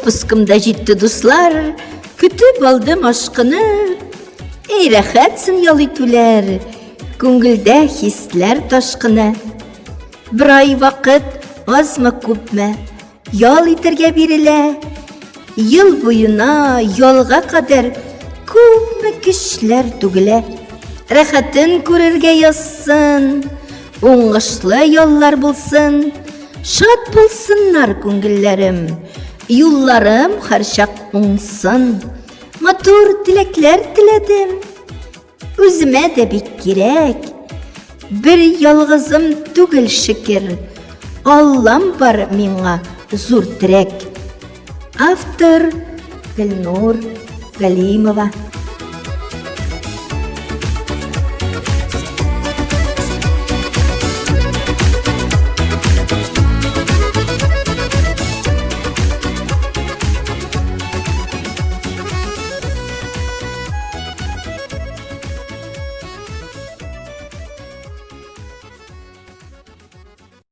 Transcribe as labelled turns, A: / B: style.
A: Отпускым да җитте, дуслар, көтеп алдым ашкынып. Эй, рәхәтсен ял итүләр, күңелдә хисләр ташкыны. Бер ай вакыт азмы күпме ял итәргә бирелә. Ел буена ялга кадәр күпме көчләр түгелә. Рәхәтен күрергә язсын, уңышлы яллар булсын, шат булсыннар күңелләрем, юлларым һәрчак уңсын. Матур теләкләр теләдем. Үземә дә бик кирәк. Бер ялгызым түгел шөкер. Аллам бар миңа зур терәк. Автор Гөлнур Галимова.